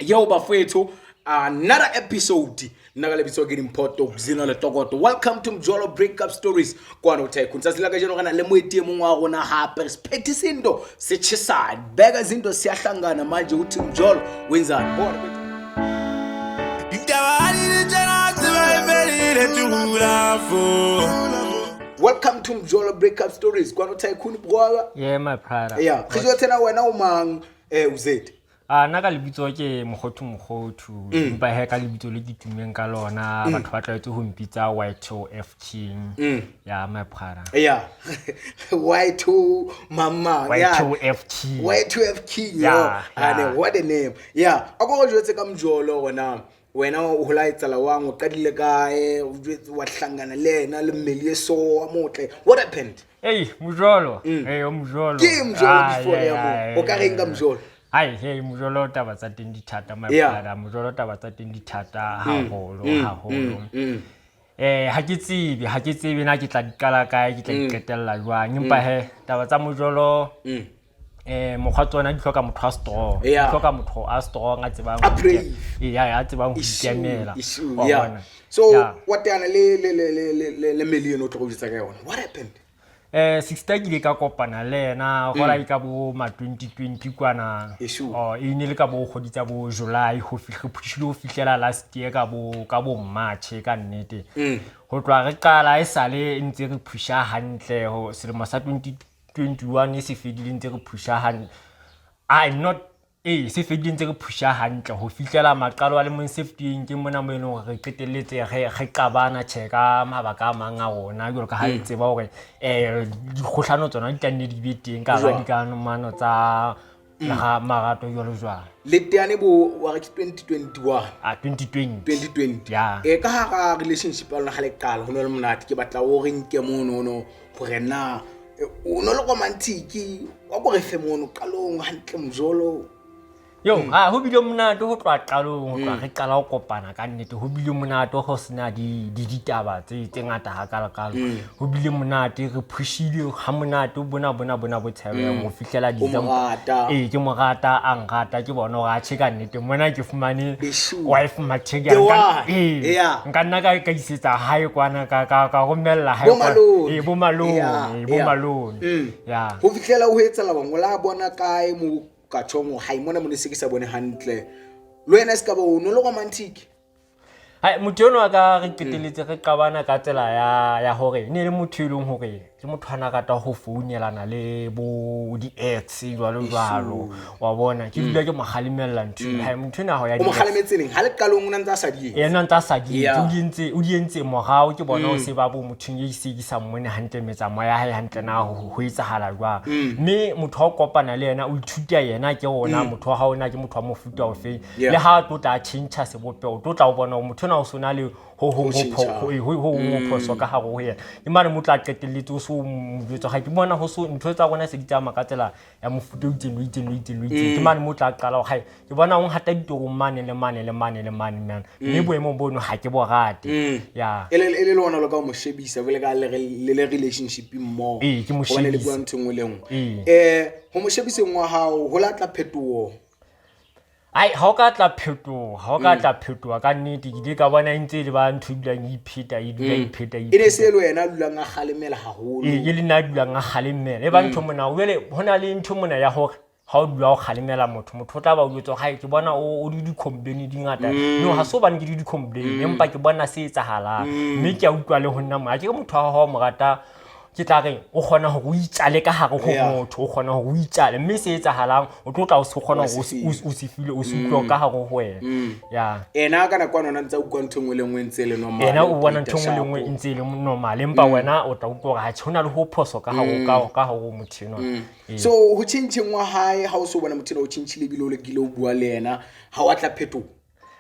Yo bafowethu, another episode. Nna ka lebitso ke Dimpho Tokzina Letokoto. Welcome to Mjolo Breakup Stories. Kwano Tycoon. Tsatsi la kajeno re na le moeti e mong wa rona hape. Re sephethe izinto sitjhisane. Beka izinto siyahlangana manje uthi Mjolo wenzani? Bona Ditaba di le tjena tseba e fedile tula fo. Welcome to Mjolo Breakup Stories. Kwano Tycoon brother. Yeah, my brother. Yeah, re jwetse na wena o mang uzeti. A nna ka lebitso ke Mokgothu Mokgothu, empa he ka lebitso le ke tumeng ka lona, batho ba tlwaetse ho mpitsa Y2F King. Ya my brother. Yeah. Y2 mama. Yeah. Y2F King. Y2F King. Yeah, yo. Ane yeah. what a name. Yeah. A ko go jwetse ka Mjolo gona. Wena o hola etsala wang o qadile kae o jwetse wa hlangana le yena le mmele e so wa motle. What happened? Hey, Mjolo. Hey, o Mjolo. Ke Mjolo Ah, before yeah, ya mo. yeah, O ka reng ka yeah. Mjolo? Hai, hey, Mjolo taba tsa teng di thata my brother. Mjolo taba tsa teng di thata haholo, haholo. Ha ke tsebe, ha ke tsebe na ke tla di qala kae, ke tla di qetella jwang. Empa he, taba tsa Mjolo mokgwa tsona di hloka motho a strong. Di hloka motho a strong a tsebang A ho brave. Yeah, a tsebang ho Issue, ikemela. issue, Wa yeah. bona? So wa teana le le le le le le le mmele eno o tlo go jwetsa ka yona. What happened? Sister ke ile ka kopana le yena gola e ka bo ma 2020 kwana. Issue. Oh, e ne le ka bo kgwedi tsa bo July ho fihla phushile ho fihlela last year ka bo March ka nnete. Ho tloha re qala e sale ntse re phusha hantle ho selemo sa 2021 e se fedile ntse re phusha hantle. I'm not ee se fedile ntse re phusha hantle ho fihlela maqalo a le mong se fetileng ke mona mo e leng hore re qetelletse re qabana tjhe ka mabaka a mang a rona jwalo ka ha le tseba hore dikgohlano tsona di tla nne di be teng ka hara Jwang? dikamano tsa marato jwalo jwalo. Le teane bo wa re ke 2021. A 2020. 2020. Yeah. Ka hara relationship ya lona ha le qala ho ne le monate ke batla o re nke mono no hore na o no le romantic wa ko re fe mono qalong hantle Mjolo. Yo, ha ho bile monate ho tloha qalong, ho tloha re qala ho kopana ka nnete, ho bile monate ho sena di di ditaba tse tse ngata hakalokalo. Ho bile monate re phushile ha monate bona bona bona bo tshebeng ho fihlela O mo December. rata. Ee, ke mo rata a nrata ke bona hore atjhe ka nnete mona ke fumane Eshu. wife material. The Nka one. ee, nka nna ka isetsa hae kwana ka romella hae Bo kwana. malome. Ee, bo malome, ee, bo malome. Yeah. Ho fihlela ho etsahala bang o la bona kae mo ka tjhong hore hai mona mone se ke sa bone hantle. Le wena se ka ba o no le romantic. Hai, motho enwa ka re qetelletse re qabana ka tsela ya hore ne le motho e leng hore ke motho a na rata ho founelana le bo di-ex jwalo jwalo. Wa bona, ke dula ke mo kgalemella ntho eo. Hai, motho enwa ha o ya O mo di-ex. kgalemetse neng? Ha le qalong o ne a ntse a sa di etse. Yena o ntse a sa di etse. Yeah. O di entse morao ke bona o se ba bo mothong e se ke sa mmone hantle metsamao ya hae hantle na ho etsahala jwang. Mme motho ha o kopana le yena o ithuta yena ke rona motho wa hao na ke motho wa mofuta ofeng. Le ha a tlo tla tjhentjha sebopeho, o tlo tla o bona hore motho enwa o sona le ho hong Ho tjhentjha. ho hong ho phoso ka hare ho yena. Ke mane mo tla qetelletse o so mo jwetsa ha ke bona ho so ntho tsa rona se di tsamaya ka tsela ya mofuta o itseng, o itseng, o itseng, o itseng. Ke mane mo tla qala hore hai ke bona o nhata ditorong mane le mane le mane le mane mane. Mme boemong bono ha ke bo rate. Yeah. E le lona lo ka mo shebisa jwale ka le le relationship mmoho. Ee, ke mo Hobane le shebisa. bua ntho e nngwe le nngwe. Ee. Ho mo shebiseng wa hao ho la tla phetoho. Ai, ha o ka tla phetoha, ha o ka tla phetoha ka nnete, ke ile ka bona e ntse e le ba ntho e dulang e ipheta, e dula e ipheta, e E ne se ipheta. le wena a dulang a kgalemela haholo. Ee, ke le nna a dulang a kgalemela. E ba ntho mona, jwale ho na le ntho mona ya hore ha o dula o kgalemela motho, motho o tla ba o jwetsa hore hai ke bona o di di-complain di ngata. No, ha se hobane ke di di-complain, empa ke bona se etsahalang. Mme ke a utlwa le ho nna mona. Ha ke re motho wa hao ha o mo rata, ke tla reng o kgona hore o itjale ka hare ho motho, o kgona hore o itjale mme se etsahalang o tlo tla o se kgona hore o se file, o se utlwe ka hare ho wena. Yeah. Ena ka nako yona ntse a utlwa ntho e nngwe le nngwe ntse e le normal. Ena o bona ntho e nngwe le nngwe ntse e le normal, empa wena o tla utlwa hore ha ho na le ho phoso ka hare ka hare ho motho enwa. Ee. So ho tjhentjheng wa hae ha o so bona motho enwa o tjhentjhile ebile o lekile o bua le yena, ha wa tla phetoho.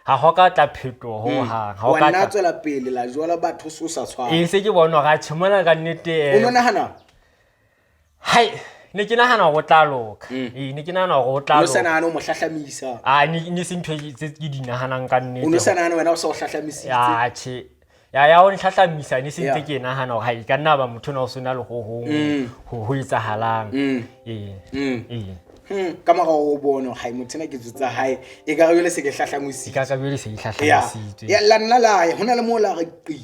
Ha ho ka tla phetoho ho hang. Ha ho Wa ka nna tla tswela pele la jwala batho so sa tshwana. Ee, se ke bona hore atjhe mona ka nnete, O no nahana? Hai, ne ke nahana hore o tla loka. Ee, ne ke nahana hore o tla O no sa loka. nahane o mo hlahlamisa. Ah, ne se ntho tse ke di nahanang ka nnete. O no sa nahane wena o sa o hlahlamisitse. Ya, tjhe. Ya, ya o nhlahlamisa, ne se ntse Yeah. ke nahana hore hai, e ka nna ba motho ona o sona le ho hong ho etsahalang. Ee. Ee. Ka morago o bone gore hai motho ena ketso tsa hae e ka re jwale se ke hlahlamositse. Ka ka jwale se Ya, itlhatlhamositswe. ya, la nna la ya ho na le moo la re qi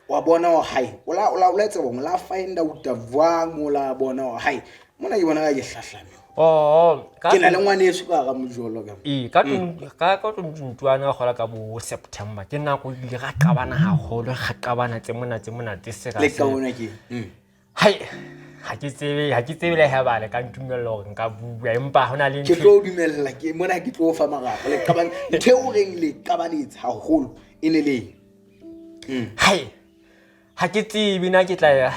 wa bona hore hai o la o la o la etsa bong o la find out jwang mo la bona hore hai mona ke bona ka ke hlahlame. Oo, ka Ke na le ngwaneso ka hara mojolo ka. Ee, ka 2021 ka kgola ka bo September ke nako e ile ra qabana haholo, ra qabana tse mona tse mona tse Le serious. ka ona ke. Hai, ha ke tsebe le ha ba le ka ntumella hore nka bua, empa hona le Ke ntho. tlo o dumella, ke mona ke tlo o fa marapo. Le qabang ntho eo o reng le qabanetse haholo e ne le eng? Hai, ha ke tsebe na ke tla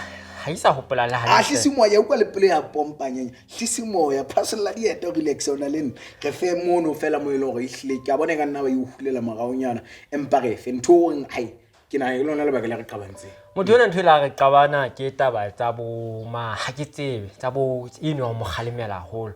ha isa hopola le A hantle. hlise moya, utlwa le pelo ya pompanyanya. Hlise moya, phasella dieta, relax ona le nna. Re fe mono fela mo e leng hore ehlile ke a bona e ka nna ba e o hulela moraonyana, empa re fe ntho o reng hai ke nahana ke lona lebaka le re qabantseng. Motho ona ntho e la re qabana ke taba tsa bo ma, ha ke tsebe, tsa bo eno wa mo kgalemela haholo.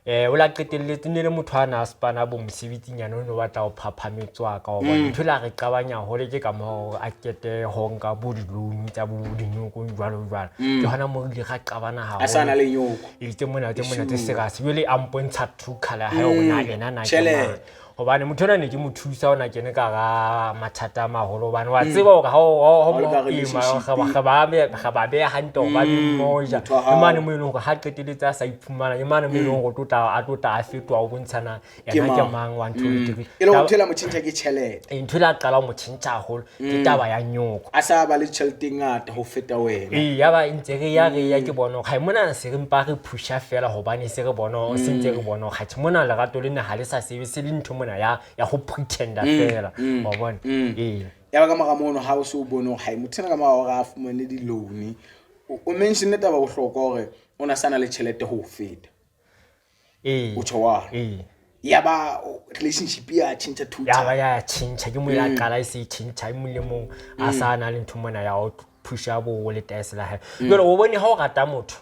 O la qetelletse ne le motho a na a spana bo mosebetsinyana o ne o batla ho phaphametswa ka wa bona. Ntho e la re qabanya haholo ke ka mora hore a qete ho nka bo di-loan tsa bo dinyoko jwalo jwalo. Ke hona moo re ile ra qabana A sa na haholo. le nyoko. Ee, tse mona tse mona tse serious. Jwale a mpontsha true colour ya hae hore na yena na ke Tjhelete. mang. Hobane motho ona ne ke mo thusa, ona kene ka hara mathata a maholo, hobane wa tseba hore ha Ha o le ka o ima, relationship. re ba beha hantle hore ba be mmoja. Motho wa Ke hao. mane moo e leng hore ha qetelletse a sa iphumana, ke mane moo e leng hore a tlo tla a fetoha ho bontshana Ke yena ke mang. mang wa ntho e three. E le hore ntho e la mo tjhentjha ke tjhelete. Ee, ntho e la qala ho mo tjhentjha haholo ke taba ya nyoko. A sa ba le tjhelete e ngata ho feta wena. Ee, ya ba ntse re ya re ya ke bona hore hai mona se re mpa re pusha fela, hobane se re bona se ntse re bona hore atjhe mona lerato lena ha le sa sebetse le ntho mona ya ho pretenda fela, wa bona. Ee. Ya ba ka mora mono ha o so o bone hore hai motho ena ka mora hore a fumane di-loan, o mentionne taba bohlokwa hore o na sa na le tjhelete ho o feta. Ee. O tjho wa. Ee. Ya ba relationship ya tjhentjha Ya ba total. ya tjhentjha, ke mo ile a qala e se e tjhentjha, e mong le mong a sa na le ntho mona ya ho pusha bo letaese la hae. Jwale o bone ha o rata motho,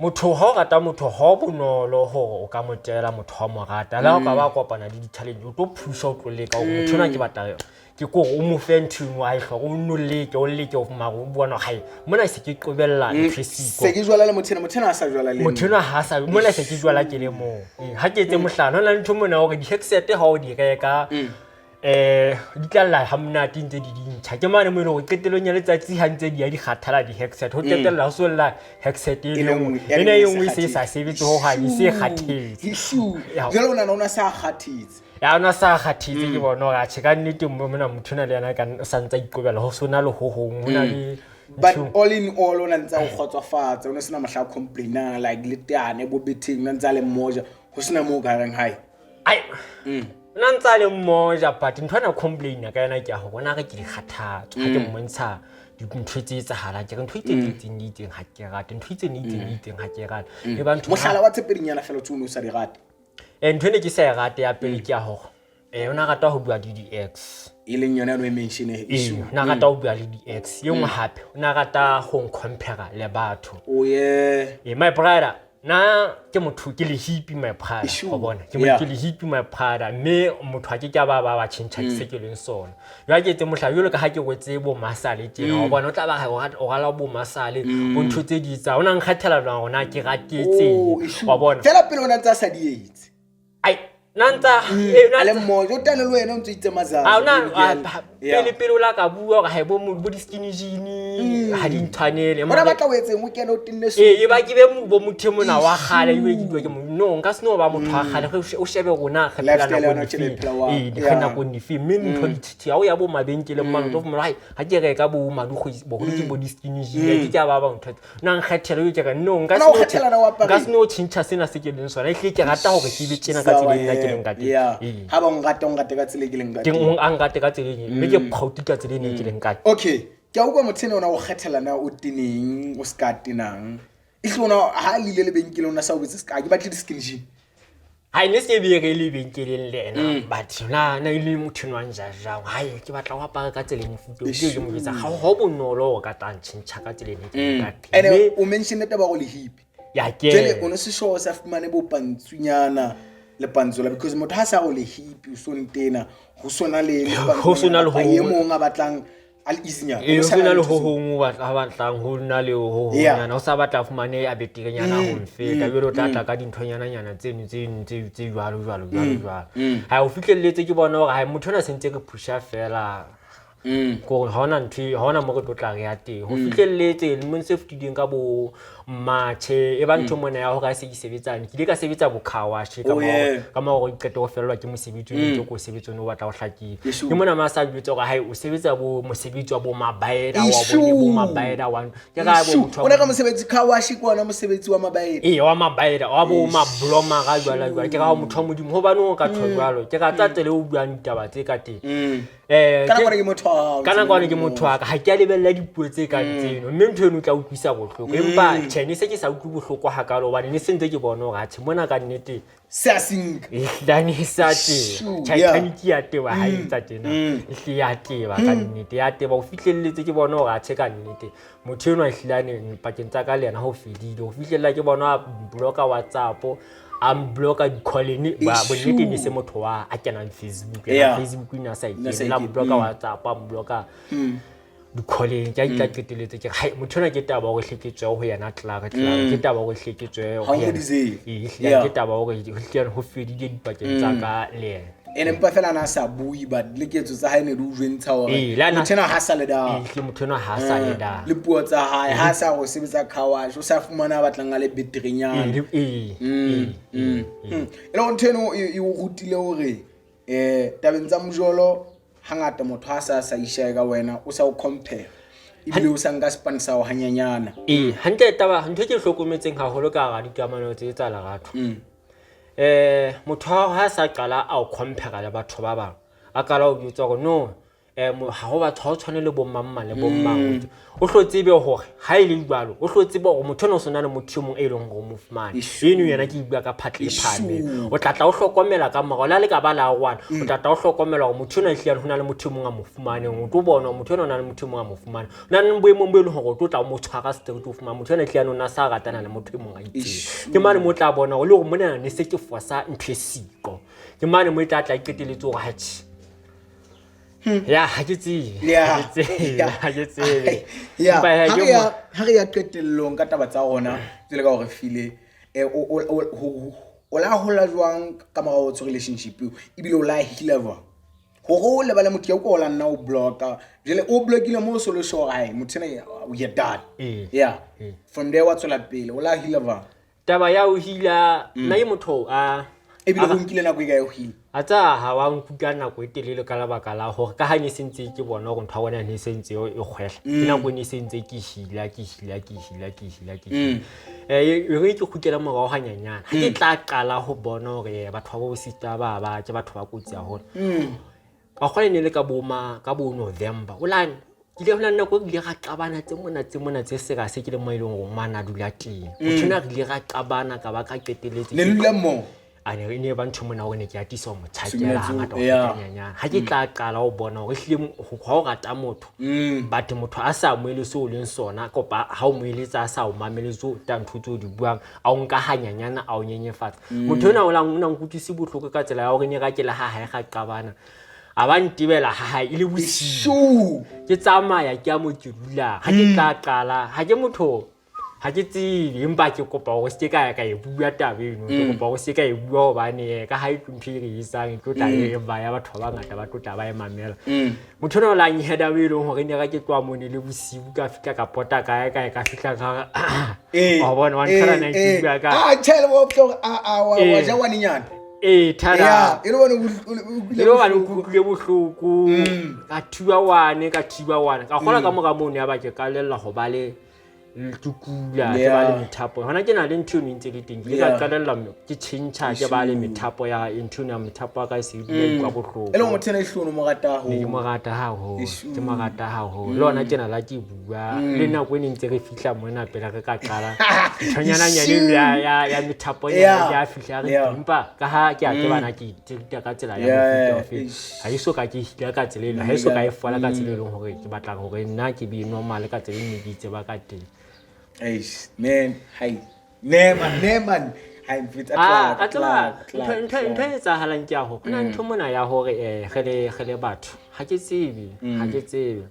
motho ha o rata motho ha o bonolo hore o ka mo tela motho ha o mo rata. Le ha o ka ba kopana le di-challenge, o tlo pusha, o tlo leka hore motho ona ke batla ke kore o mo fe ntho engwe a e hloka, o nno leke, o leke mara o bona hore hai mona se ke qobella ntho e siko. Se ke jwala le motho ena, motho ena a sa jwala le nna. Motho enwa ha sa mona se ke jwala ke le mong. Ee, ha ke etse mohlala, ho na le ntho mona hore di-headset ha o di reka, di tla lla ha monate ntse di dintjha. Ke mane moo e leng hore qetellong ya letsatsi ha ntse di ya di kgathala di-headset, ho qetella ho so lla headset e E le le nngwe. nngwe, ya Ena e le nngwe e se e sa sebetse hohang, e se e kgathetse. Issue. Ya. Jwale o nahana o na sa kgathetse. Ya ona sa kgathetse, ke bona hore atjhe ka nnete mona motho ona le yena ka o sa ntsa iqobella, ho sona le ho hong, ho na le But ntho. all in all o na ntse a o kgotsofatsa, o ne sena mohla a complainang like le teane bo betheng, o na ntse a le mmoja, ho sena moo o ka reng hai. Ai, nna ntse a le mmoja, but ntho ena complaina ka yona ke ya hore o na re ke dikgathatso ha ke mmontsha dintho tse etsahalang, ke re ntho e itseng itseng le itseng ha ke rate, ntho e itseng le itseng le itseng ha ke rate. E ba ntho Mohlala wa tse pedinyana fela tseo o ne o sa di rate. Ntho ene ke sa e rate ya pele ke ya hore o na rata ho bua le di-ex. E leng yona no e mention Ee, o na rata ho bua le di-ex. E nngwe hape, o na rata ho ncompara le batho. O ye. Ee, my brother, na ke motho ke le hippie, my brother, Sure. wa bona, ke ke le hippie, my brother, mme motho a ke ke a ba tjhentjha ke se ke leng sona. Jwale ke etse mohlala, jwalo ka ha ke wetse bo masale tjena, wa bona, o tla ba re o rala bo masale, bo ntho tse di etsang, o na nkgethela jwang hore na ke ratetse, Oh, issue. wa bona. Fela pele o na ntse a sa di etse. Ai, na ntsa ee, na A le ntsa- mmoja, o tane le wena o ntse o itse mazaza. Ha ona baby girl. pele pele o la ka bua hore ha bo di-skinny jean ha di ntshwanele. O na batla o etseng, o kene o tenne Ee, e ba ke be bo motho e mona wa kgale, ebe ke bua ke no, nka se no ba motho wa kgale. O shebe rona re phela Lifestyle ya nakong hona tjena e efe. phela wa- Ee, re nakong efe, mme ntho di tshitshi ha o ya bo mabenkeleng mane, o tlo fumana hai ha ke reka bo madukgwe boholo ke bo di-skinny jean, ke ke a ba ba ntho nna nkgethela eo ke re no, nka O na se o no kgethela na o apare nka se no tjhentjha sena se ke leng sona, ehlile ke rata hore ke be tjena ka tsela e nna ke leng ka teng. Yeah. Ee. Ha ba o nrata, o nrate ka tsela e ke leng ka Teng teng. o a nrate ka tsela e, mme ke proud ka tsela e ne ke leng ka teng. Okay, ke a utlwa motho ena o na o kgethela na o teneng, o ska tenang. Ehlile ona ha le ile lebenkeleng o na sa o botse ska, ke batle di-skinny jean. Ha ne se be re lebenkeleng le ena, but na e le motho enwa njajang, hai ke batla ho apara ka tsela e mofuta o, ke mo jwetsa ha ho bonolo hore ka tla ntjhentjha ka tsela e ne ke leng ka teng. Ene Mme o mentionne taba ya hore le hippie. ya Jwale ke o no se sure o sa fumane bo pantsunyana le pantsola, because motho ha sa re o le hippie o so ntena, ho sona le Ho sona le kapa e mong a batlang a le easynyana. Ee, O ho sa na le ntho ho tseo. hong o batla- a batlang ho na le ho Yeah. hongnyana o sa batla a fumane a beterenyana ho mfeta jwale o tla tla ka dinthonyananyana tseno tseno tse jwalo jwalo jwalo jwalo. Ha o fihlelletse ke bona hore hai motho ona sentse re pusha fela, kore ha hona ntho ha hona mo re tlo tla re ya teng. Ho fihlelletse lemong se fetileng ka bo March, e ba ntho mona ya hore ha se ke sebetsane, ke ile ka sebetsa bo car wash ka Oh, yeah. ka mora hore ke qete ho fellwa ke mosebetsi o ne ntse ke o sebetsa o ne o batla ho hlakile. Eshu. Ke mona ma sa njwetsa hore hai o sebetsa bo mosebetsi wa bo mabaeda wa Eshu. bone bo mabaeda wa ke ra bo Eshu. motho wa O na ka mosebetsi car wash ke ona mosebetsi wa mabaedi. Ee, wa mabaeda wa bo mablomara jwalo jwalo. Ke ra ho motho wa Modimo hobane o ka tjho jwalo. Ke rata tsela eo o buang ditaba tse ka teng. Ka nako ke motho wa hao. Ka nako ane ke motho wa ka, ha ke a lebella dipuo tse kang tseno, mme ntho eno o tla utlwisa bohloko. Empa tjhe, ne se ke sa utlwe bohloko hakalo hobane ne se ntse ke bona hore atjhe mona ka nnete Se a senka. ehlilane e sa teba. Shoo, yeah. Titanic ya teba ha e etsa tjena. Ehlile ya teba ka nnete, ya teba. O fihlelletse ke bona hore atjhe ka nnete motho enwa ehlilane pakeng tsa ka le yena ho fedile. Ho fihlella ke bona a block-a WhatsApp, a mblock-a di-call-ene. Bonnete ne se motho wa a kenang Facebook. Yena Facebook o ne a sa e Ne a sa kene. e La kene. mblock-a WhatsApp, a mblock-a di-call-eng. Ke ha ke tla qetelletse ke re, hai motho enwa ke taba hore hle ke tswe ho yena klaar, klaar. Ke taba hore hle ke tswe ho Ha o yena. mo disele. Ee, ehlile ke taba hore ehlile ho fedile dipakeng tsa ka le yena. Ene empa fela a na sa bue, but le ketso tsa hae ne di o jwentsha hore Ee, le ha na- motho enwa ha sa le da. Ehlile motho enwa ha sa le da. Le puo tsa hae, ha sa go sebetsa car wash, o sa fumana a batlang a le beterenyana. Ee, ee, ee, ee. E le hore ntho eno e o rutile hore tabeng tsa mojolo hangata motho ha sa ishaye ka wena, o sa o compare ebile o sa nka sepane sa ho hanyenyana. Ee, hantle taba ntho e ke e hlokometseng haholo ka hara dikamano tse tsa lerato. Motho ha sa qala a o compare le batho ba bang, a qala ho jwetsa hore no, ha ho batho ha o tshwane le bo mang mang le bo mang. O hlo tsebe hore ha e le jwalo, o hlo tsebe hore motho ona o sona le motho e mong e leng hore o mo fumane. Eshu. Eno yena ke e bua ka phatla e phahameng. Eshu. O tla tla o hlokomela ka morao, le ha le ka ba la arohana, o tla tla o hlokomela hore motho ona ehlile ho na le motho e mong a mo fumaneng. O tlo bona hore motho ona o na le motho e mong a mo fumaneng. Ho na le boemong bo e leng hore o tlo tla o mo tshwara straight, o fumane motho ona ehlile o na sa ratana le motho e mong a itseng. Eshu. Ke mane mo o tla bona hore le hore monana ne se ke fosa ntho e siko. Ke mane mo e tla tla e qetelletse hore atjhe. Ya, ha ke tsebe. Yeah. Ha ke tsebe, Yeah. ha ke tsebe. Yeah. Empa he, Ha ke re ya, ha re ya qetellong ka taba tsa rona tsele ka hore file, o la hola jwang ka mora ho tswa relationship eo, ebile o la heal-a jwang? Hore o lebale motho ya o la nna o block-a. Jwale o block-ile mo o so le sure hore, hai, motho ena, we are done. Ee. Yeah. Ee. From there wa tswela pele, o la heal-a jwang? Taba ya ho heal-a, nna ke motho a Ebile ho nkile nako e kae ho heal-a? A tsa ha wa nkuka nako e telele ka lebaka la hore ka ha ne se ntse ke bona hore ntho ya bona ne se ntse e kgwehla. Ke nako e ne se ntse ke heal-a, ke heal-a, ke heal-a, ke heal-a, ke heal-a. E re ke kgutlele morao hanyanyana. Ha ke tla qala ho bona hore batho ba bo sister ba ba ke batho ba kotsi haholo. Wa kgona ne le ka bo ma, ka bo November. O la ke ile hona le nako e re ile ra qabana tse mona, tse mona, tse serious ke le mo e leng hore mane a dula teng. Motho enwa re ile ra qabana ka ba ka qetelletse Ne le dula mmoho? A ne e ne ba ntho mona hore ne ke atisa ho mo tjhakela Senyatso, hangata ho yeah. feta nyanyana. Ha ke tla qala ho bona hore ehlile ha o rata motho, but motho a sa amohele seo o leng sona, kapa ha o mo eletsa a sa o mamele tseo ta ntho tseo o di buang, a o nka hanyanyana, a o nyenyefatsa. Motho enwa o la o na nkutlwise bohloko ka tsela ya hore ne ra ke le ha hae ga qabana. A ba ntebela ha hae e le bosiu. Shoo. Ke tsamaya ke ya mo ke dulang. Ha ke tla qala, ha ke motho, ha ke tsebe, empa ke kopa hore se ke ka ya ka e bua taba eno. Ke kopa hore se ke ka e bua hobane, ka ha e tlo ntho e re isang, e tlo tla e baya batho ba bangata ba tlo tla ba e mamela. Motho enwa o la nyehela o e leng hore ne ra ke tloha mone le bosiu, ka fihla ka pota kae, kae, ka fihla ka re, wa bona, wa nthola na ke bua ka- Ah, tjhe, le bo tlo hore, ah, ah, wa ja wanenyana. Ee, thata. Yeah, e le hobane o utlwile E le hobane o bohloko. utlwile bohloko. Ka thiba wane, ka thiba wane. Ka kgola ka mora mono ya ba ke qalella ho ba le ke kula, ke ba le methapo. Hona ke na le ntho eno e ntse le teng. Ke ile ka qalella ke tjhentjha, ke ba le methapo ya ntho eno ya methapo ya ka e se e dula e utlwa bohloko. E le hore motho ena ehlile o no mo rata haholo. Ne ke mo rata haholo, ke mo rata haholo. Le hona tjena la ke bua, le nako e ne ntse re fihla mona pele re ka qala. Nthonyana nyane eno ya methapo nyana ke a fihla re empa ka ha ke a tsebana ke itreat-a ka tsela ya mofuta ofe. Ha e so ka ke heal-a ka tsela eno, ha e so ka e fola ka tsela e leng hore ke batla hore nna ke be normal ka tsela e ne ke itseba ka teng. Eish, man, hai. Ne man, ne man. Hai, mfetsa Ah, tlaka, a tseba, tlaka, tlaka, ntho e etsahalang ke ya hore, ho na ntho mona ya hore, re le batho. Ha ke tsebe, ha ke tsebe.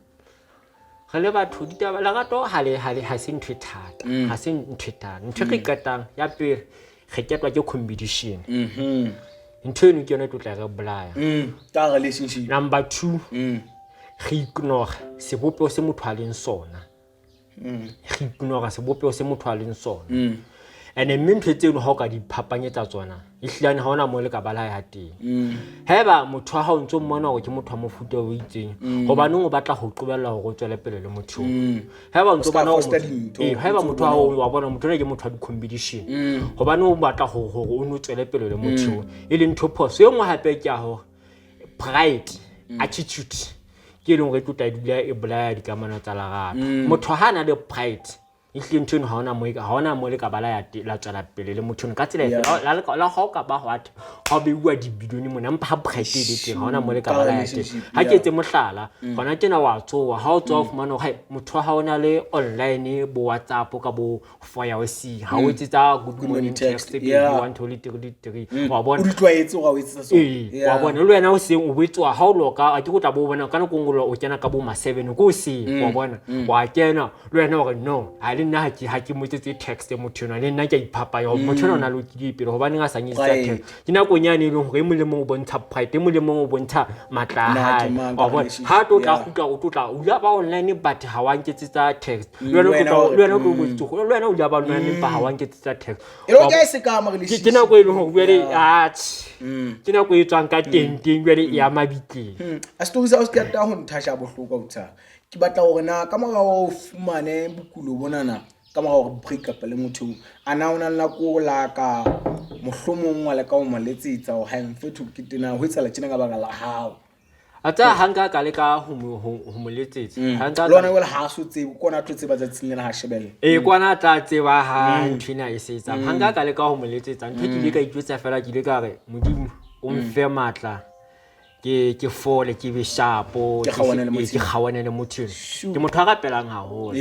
Re le batho ditaba lerato ha le ha le ha se ntho e thata. Ha se ntho e thata. Ntho e re qetang ya pele re ketwa ke competition. Ntho eno ke yona e tlo tla re bolaya. Ka relationship. Number 2. Re ignore sebopeho se motho a leng sona. Re ignore sebopeho se motho a leng sona. And mme ntho tseno ha o ka di phapanyetsa tsona ehlilane ha ona mo le ka ba la ya teng. Haeba motho wa hao ntso mmona hore ke motho wa mofuta o itseng, hobaneng o batla ho qobella hore o tswele pele le motho oo? Haeba o ntso ska bona hore fosta dintho, haeba o ntso motho wa hao wa bona motho ona ke motho wa di-competition, hobaneng o batla hore o no tswele pele le motho oo? E leng ntho phoso. E nngwe hape ke ya hore pride, attitude ke e leng hore e tlo tla dula e bolaya dikamano tsa lerato. Motho ha a na le pride, ehlile ntho eno ha ona mo e ha ona mo le ka ba la ya la tswela pele le motho eno ka tsela efe. La la ha o ka ba hwa ha o beuwa dibilione mona, empa ha pride e le teng ha ona mo le ka ba la ya teng. Ha ke etse mohlala, hona tjena wa tsoha, ha o tsoha o fumana hore hai motho wa hao o na le online bo WhatsApp ka bo 4 ya hoseng, ha o etsetsa good morning text, baby, 1 2 3 3, wa bona. O di tlwaetse hore o etsetsa so. Ee, wa bona. Le wena hoseng o boetsoa ha o loka, a ke go tla bo bona ka nako e nngwe o kena ka bo ma 7 ko hoseng, wa bona. Wa kena le wena o re no, ha le nna ha ke mo etsetse text motho enwa, le nna ke a iphapanya hore motho enwa o na lokile pele, hobaneng a sa nketsetsa text. Ke nakong yane e leng hore e mong le mong o bontsha pride, e mong le mong o bontsha matla a Nna hae, ke mang ka wa bona. relationship, Ha tlo tla yeah. kgutla, o tlo tla, o ile ba online but ha wa nketsetsa text. Le wena o Le tlo wena tla, o re, le wena o tlo botsa, le wena o ile ba online empa ha wa nketsetsa text. E le Wa hore ke a e sekama Ke relationship. nako e leng hore jwale, atjhe, ke nako e tswang ka teng teng jwale e ya mabitleng. A story sa o se qeta ho nthasha bohloko ausi. Ke batla hore na ka mora o fumane bokulo bonana, ka mora hore break up le motho eo, a na o na le nako la ka mohlomong wa leka ho mo letsetsa hore ha mfetho ke tena ho etsahala tjena ka baka la hao. A tsaya ha nka ka leka ho mo letsetsa. Ha nka Le hona jwale ha a so tsebe, ke ona a tlo tseba tsatsing lena ha shebella. Ee, ke ona a tla tseba ha ntho ena e se etsang. Ha nka ka leka ho mo letsetsa, ntho ke ile ka itjwetsa fela, ke ile ka re Modimo o mfe matla ke fole, ke be sharp-o, Ke kgaohane le motho ke kgaohane le motho enwa. Ke motho a rapelang haholo.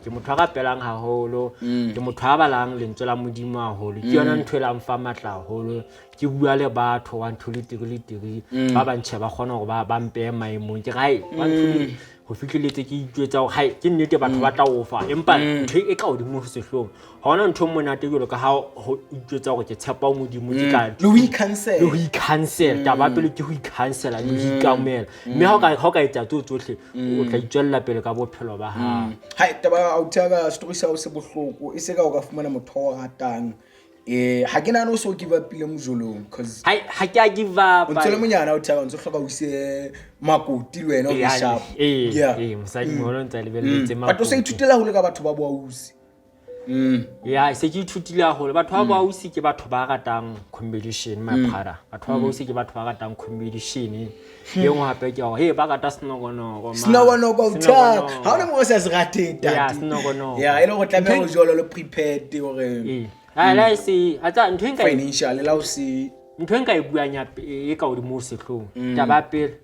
Ke motho a rapelang haholo. Ke motho a balang lentswe la Modimo haholo. Ke yona ntho e la mfa matla haholo. Ke bua le batho 1 2 3 le 3, ba bang tjhe ba kgona hore ba mpehe maemong. Ke re, hai, 1 2 3, ho fihlelletse ke itjwetsa hore hai, ke nnete batho ba tla o fa, empa ntho e ka hodimo ho sehlooho. Ha hona ntho e monate jwalo ka ha ho itjwetsa hore ke tshepa ho Modimo, ke tla Le ho i-cancel. Le ho i-cancel. Taba ya pele ke ho i-cancela le ho ikamela. Mme ha o ka etsa tseo tsohle, o tla itswella pele ka bophelo ba hao. Hai, taba ya ausi ya ka, story sa hao se bohloko. E se ka o ka fumana motho o ratang. Ha ke nahane o so give up-ile mojolong, 'cause Hai, ha ke a give up. O ntse le monyane o thaba, o ntse hloka o ise makoti le wena o be Ee, sharp. ee, Yeah. ee, mosadi moholo o ntse a lebelletse But o sa makoti. ithutela haholo ka batho ba boausi. Ya, se ke ithutile haholo. Batho ba boausi ke batho ba ratang competition, my brother. Batho ba boausi ke batho ba ratang competition. E nngwe hape ke hore, hey, ba rata senokonoko, man. Senokonoko, o thaba. Senokonoko. Ha hona moo o sa se rateng, ntate. Ya, senokonoko. Ya, e le hore tlameha ho jolo le prepared hore Ee. Ha, la e se, a tsa, ntho e nka e financial, la o se ntho e nka e buang ya e ka hodimo ho sehlooho. Taba ya pele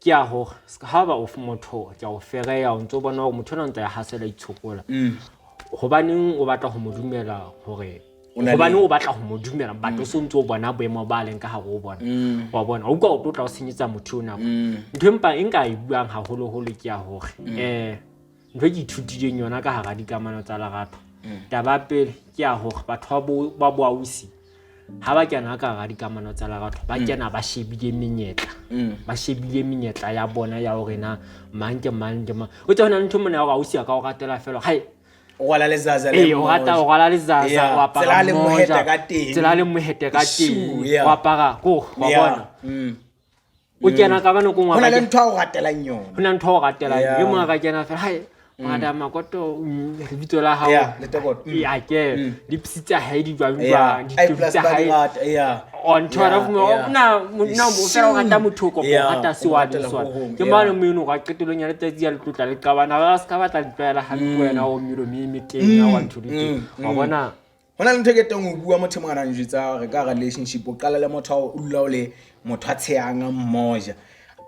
ke ya hore ha ba o motho ke a o fereya, o ntso bona hore motho ona o ntse a hasela itshokola. Hobaneng o batla ho mo dumela hore hobaneng o batla ho mo dumela, but o so ntso o bona boemo ba leng ka hare ho bona. Wa bona, o utlwa o tlo tla o senyetsa motho ona. Ntho empa e nka e buang haholoholo ke ya hore, ntho e ke ithutileng yona ka hara dikamano tsa lerato. Taba ya pele ke ya hore batho ba boausi ha ba kena ka hara dikamano tsa lerato, ba kena ba shebile menyetla. Ba shebile menyetla ya bona ya hore na mang ke mang ke mang. O tseba hona le ntho mona ya hore ausi a ka o ratela fela, hai, O rwala lezaza le Ee, o rata o rwala lezaza, Yeah. o apara Tsela a le mmoja. mohete ka teng. Tsela a le mohete ka Shoo, teng. yeah. O apara ko, wa Yeah. bona. O kena ka ba nako e nngwe Ho na a le ka ntho a o ratelang yona. Ho na le ntho a o ratelang. Yeah. E mong a ka kena fela, hai, Madam Makoto, lebitso la hao. Yeah, Letokoto. Ee, a ke. Lipsi tsa hae di jwang Yeah. jwang, Ai, ditedu plus tsa ba di hae. rata, yeah. O ntho ya Yeah, fumana, yeah. na, o fela o rata motho o kopa, o Yeah, rata seo o a ratela leng sona. ho hong, Ke yeah. mane mono ka qetellong ya letsatsi ya letlotla le qabana, ba se ka batla ditlwaela hampe wena o melomo e metenya, wa ntho di teng. Wa bona? Ho na le ntho e ke teng ho bua motho e mong a nang njwetsa hore ka relationship o qala le motho o dula o le motho a tshehang a mmoja.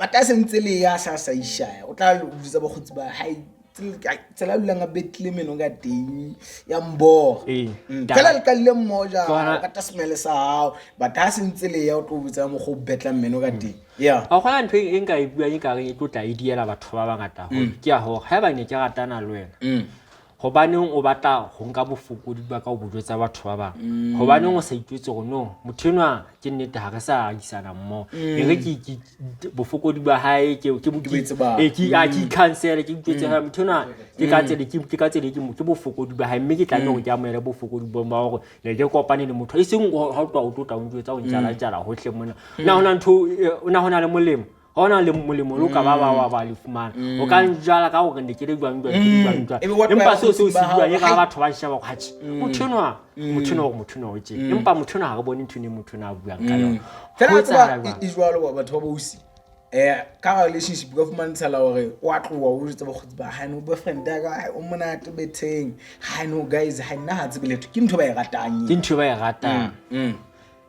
But ha se ntse le ya sa sa ishaya, o tla jwetsa bakgotsi ba hae. Tsela a dulang a betlile meno ka teng ya mbora. Ee. Fela le kalile mmoho jang, Tsona- o rata smell sa hao, but ha se ntse le ya o tlo botsa mokgwa o betlang meno ka teng. Yeah. Ga gona ntho e nka e buang e ka reng e tlo tla e diela batho ba bangata haholo. Ke ya gore ga eba ne ke ratana le wena, gobaneng o batla go nka bofokodi ba ka o bo jwetsa batho ba bangwe? Gobaneng o sa itwetse gore no, motho enwa ke nnete ga re sa agisana mmogo, e re ke bofokodi ba hae ke ke bo tsebang. Ee, ke a ke ikhansele, ke itwetse hore motho enwa ke ka tsela ke ka tsela ke bofokodi ba hae, mme ke tlameha hore ke amohele bofokodi bo ba hore ne ke kopane le motho, e seng ha o tloha o tlo tla o njwetsa o ntjala-tjala hohle mona. Na hona ntho na hona le molemo? Ha hona le molemo le o ka ba ba wa ba le fumana. O ka njala ka hore ne ke le jwang jwang, ke le jwang jwang. Ebe wa Empa tlwaela seo se o se bokgotsi ba buang e hao. ka batho ba nsheba hore atjhe, motho enwa, motho enwa hore motho enwa o tje. Empa motho enwa ha re bone ntho eno e motho enwa a buang ka yona. Fela Ho wa tseba, etsahala jwang? e jwalo wa batho ba bausi. Ka ga relationship ka fumantshala hore o a tloha o jwetsa bakgotsi ba hae, no boyfriend ya ka, hai, o monate betheng. Hai, no guys, hai, nna ha tsebe letho. Ke ntho ba e ratang Ke ntho e ba e ratang.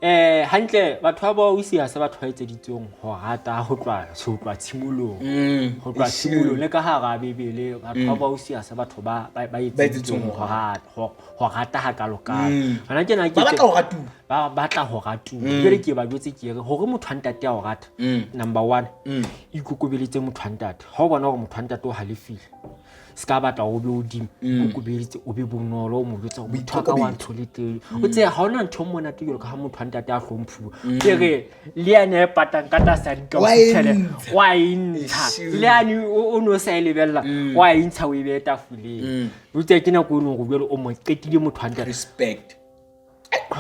Hantle batho ba bausi ha se batho ba etseditsweng ho rata ho tloha ho tloha tshimolong. Ho tloha tshimolong le ka hara Bibele batho ba bausi ha se batho ba ba ba etseditsweng ho rata ho rata hakalokalo. Hona tjena ke Ba batla ho ratuwa. Ba batla ho ratuwa. Jwale ke ba jwetse ke re hore motho wa ntate a o rata. Number 1, ikokobeletse motho wa ntate. Ha o bona hore motho wa ntate o halefile, se ka batla o be hodimo, ikokobeletse, o be bonolo, o mo jwetse hore motho wa ka wa ntho le teng. O tsebe ha hona ntho e monate jwalo ka ha motho wa ntate a hlomphuwa. Ke re le yane e patang ka tlasa dika o Wa e fitlhele, ntsha. wa e ntsha. Eshu. Le yane o no sa e lebella, wa e ntsha o e behe tafoleng. O tsebe ke nako e leng hore jwale o mo qetile motho wa ntate. Respect.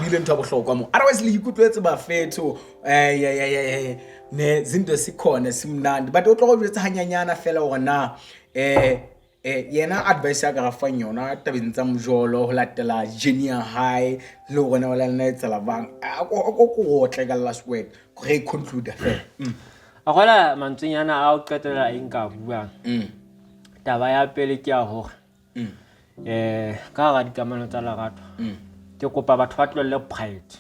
Bile ntho ya bohlokwa mo. Otherwise le ikutlwetse bafetho. Ya, ya, ya, ya. Ne zinto sikhona simnandi. But o tlo go jwetsa hanyanyana fela hore na yena advice ya ka ra fang yona tabeng tsa mojolo ho latela journey ya hae le hore na o la nna etsela bang. A ko ko otle ka last word re conclude fela. A gola mantswenyana a o qetela eng ka buang. Taba ya pele ke ya hore ka hara dikamano tsa lerato, ke kopa batho ba tlohelle pride.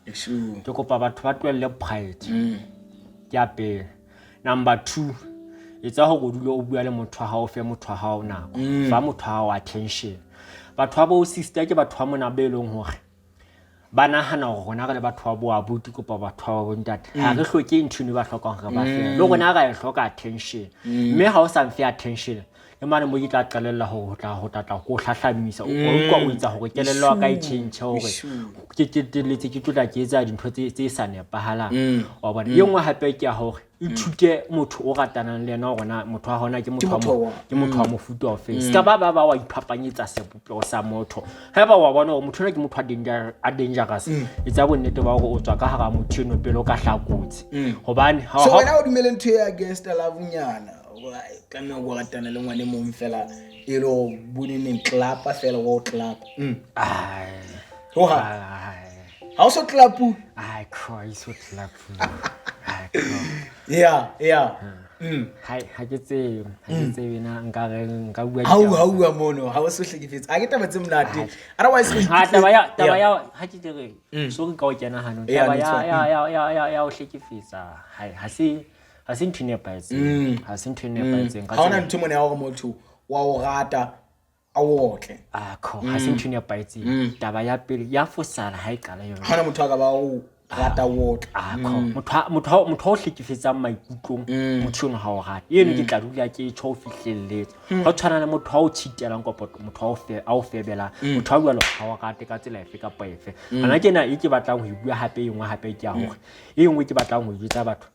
Eshu. Ke kopa batho ba tlohelle pride. Ke ya pele. Number 2, etsa hore o dule o bua le motho wa hao, o fe motho wa hao nako. Fa motho wa hao attention. Batho ba bo sister ke batho ba mona ba e leng hore ba nahana hore rona re le batho ba bo abuti kopa batho ba bo ntate. Ha re hloke ntho eno ba hlokang hore ba fe. Le rona ra e hloka attention. Mme ha o sa mfe attention, ke mane mo ke tla qalella hore ho tla tla ko hlahlamisa. O utlwa o etsa hore kelello ya ka e change hore ke qetelletse ke tlotla ke etsa dintho tse sa nepahalang. Wa bona? E nngwe hape ke ya hore ithute motho o ratanang le yena hore na motho wa hona ke motho wa motho wa ke motho wa mofuta ofe. Se ka ba ba ba wa iphapanyetsa sebopeho sa motho. Haeba wa bona hore motho enwa ke motho a dangerous, etsa bonnete ba hore o tswa ka hara motho eno pele o ka hlaha kotsi. Hobane ha So ha wena o dumele ntho e against love nyana, wa tlameha ho ratana le ngwane mong fela e le hore boneneng clapa fela wa o clapa. Ai. Ho ha. Ai. Ha o so clapu? Ai, Christ, o clapu. Ai, Christ. Yeah, yeah. Hai, ha ke tsebe, ha ke tsebe na nka re nka bua Ha o ditaba ha tsa- o mono, ha o so hlekefetse. Ha ke taba tse monate. Otherwise re Ha, taba ya, taba Yeah. ya, ha ke tle re, sorry ka o kena hanong. Yeah, Taba no, it's ya, fine. ya, ya, ya, ya, ya ho hlekefetsa, hai, ha se ntho e nepahetseng. Ha se ntho e nepahetseng. Ka Ha hona tsela- ntho mona ya hore motho wa o rata a o otle. Ah, kho, ha se ntho e nepahetseng. Taba ya pele ya fosala ha e qala yona. Ha hona motho a ka ba o rata o otle. Ah, kho, motho a o hlekefetsang maikutlong, motho eno ha o rate. Eno ke tla dula ke tjho ho fihlelletse. Ha o tshwana le motho a o cheat-elang kapa motho a o febelang, motho a jwalo ha o rate ka tsela efe kapa efe. Hona tjena e ke batlang ho e bua hape, e nngwe hape ke ya hore, e nngwe ke batlang ho e jwetsa batho,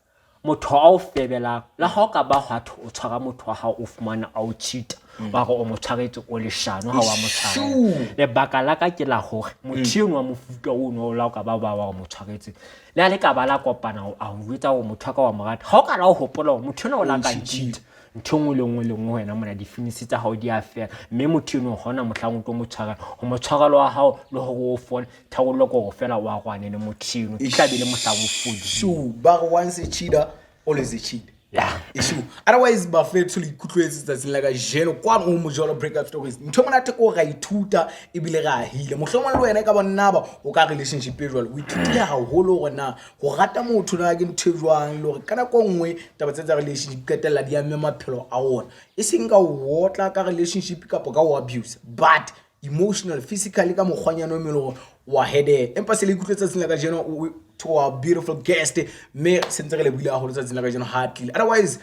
motho a o febelang, le ha o ka ba hwa thwe o tshwara motho wa hao o fumana a o cheat-a, wa re o mo tshwaretse o leshano ha wa mo tshwarela. Sure. Lebaka la ka ke la hore motho eno wa mofuta ono o la o ka ba ba wa o mo tshwaretse, le ha le ka ba la kopana a o jwetsa hore motho wa ka wa mo rata, ha o ka la o hopola hore motho ena o la ka cheat-a, ntho e nngwe le nngwe le nngwe wena mona di-finish tsa hao di a fela, mme motho eno hona mohlang o tlo mo tshwarela, ho mo tshwarela wa hao le hore o fole, tharollo ke hore fela o arohane le motho eno, e tla be le mohlang o fodile. Sure, ba re once a cheater, always a cheater. Yeah. Issue. Otherwise bafethu, le ikutlwetse tsatsing la kajeno kwano ho Mojolo Breakup Stories. Ntho e monate ke hore ra ithuta ebile re ahile. Mohlomong le wena e ka ba nna ba o ka relationship e jwalo, o ithutile haholo hore na ho rata motho na ke ntho e jwang, le hore ka nako e nngwe taba tse tsa relationship qetella di amme maphelo a rona, e seng ka ho otla ka relationship kapa ka ho abuse, but emotional, physically, ka mokgwanyana o meng le hore wa hedela. Empa se le ikutlwe tsatsing la kajeno to our beautiful guest, mme se ntse re lebohile haholo tsatsing la kajeno ha tlile. Otherwise,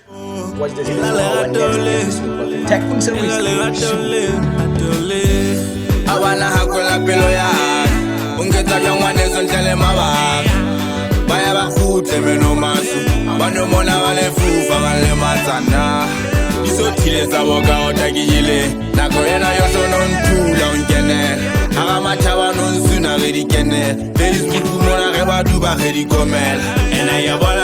watch this our next episode. Tycoon Series. A bana hakola pelo ya ka, o nketsa jwang ngwaneso ntle le mabaka. Ba ya ba kgutle meno maso, ba no mona ba lefufa ba lematsana. Di sothile tsa boka o takile, nako ena yohle o no nthula o nkenela. Hara matjhaba no nsuna re di kenela. Ladies mona re ba duba re di komela. Ena ya bona.